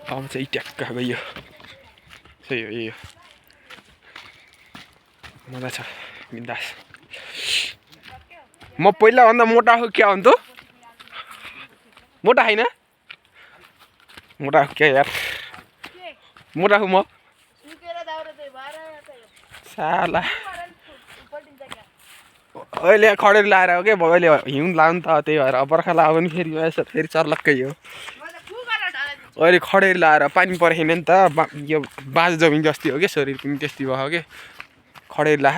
अब चाहिँ ट्याक्क गयो सही हो यही हो मजा छ बिन्दास म पहिलाभन्दा मोटा हो क्या अन्त मोटा होइन मोटा हो क्या यार मोटा हो म साला अहिले खडेर लाएर हो क्या अहिले हिउँ लाउनु त त्यही भएर बर्खा लगायो भने फेरि चर्लक्कै हो अहिले खडेर लाएर पानी परेन नि त यो बाँझो जमिन जस्तै हो क्या शरीर पनि त्यस्तै भयो कि खडेर ला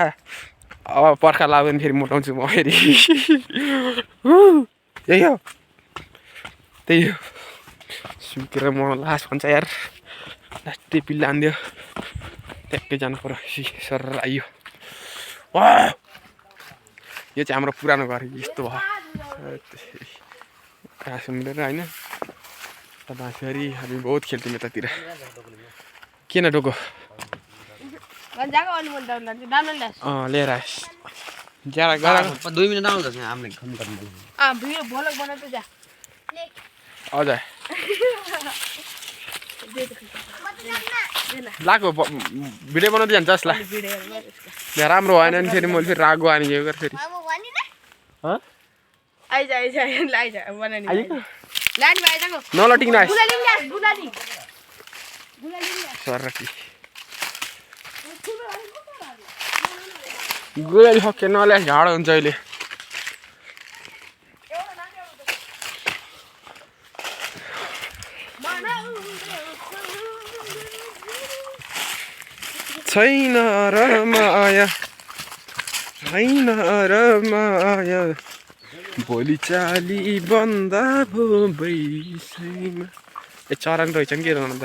अब बर्खा लाग्यो भने फेरि मोटाउँछु म फेरि यही हो त्यही हो सुकेर म लास भन्छ यार लास्टै पिल्ला आनिदियो ट्याक्कै जानु पर्यो सर आइयो यो चाहिँ हाम्रो पुरानो घर यस्तो भयो घाँस मिलेर होइन फेरि हामी बहुत खेल्थ्यौँ यतातिर किन डोको लिएर आएस ज्यादा गराएको 2 मिनट आउँदा चाहिँ हामीले खम गर्नु हजुर लाको भिडियो बनाउँदै जान्छ जसलाई राम्रो भएन भने फेरि मैले फेरि रागो आने यो फेरि नलटिङ नाइस गुलाली सक्यो नल्यास झाडो हुन्छ अहिले छैन र माया छैन र माया भोलि चाली बन्दा भो बैसैमा ए चरा नि रहेछ नि के रहनु त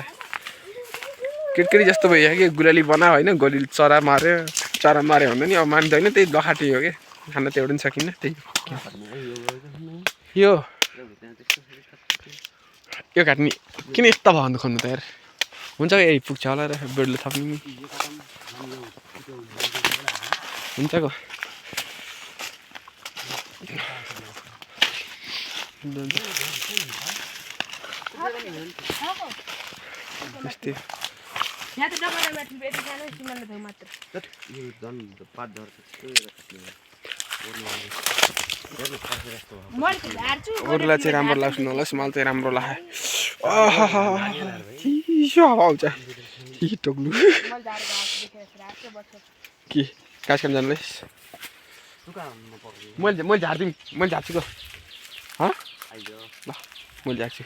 केटी जस्तो भयो कि गुलाली बना होइन गोली चरा माऱ्यो भन्दा नि अब मान्दैन त्यही लखाटी हो कि खाना त एउटा पनि सकिन्न त्यही यो घाट्ने किन यस्तो भयो भन्नु खोज्नु त यार हुन्छ यही पुग्छ होला र बेडले थप्ने हुन्छ को त्यस्तै अरूलाई चाहिँ राम्रो लाग्छ नहोस् मलाई चाहिँ राम्रो लाग्यो आउँछ टोक्नु के घाँस खान जानुस् मैले झार्छु त ल मैले झार्छु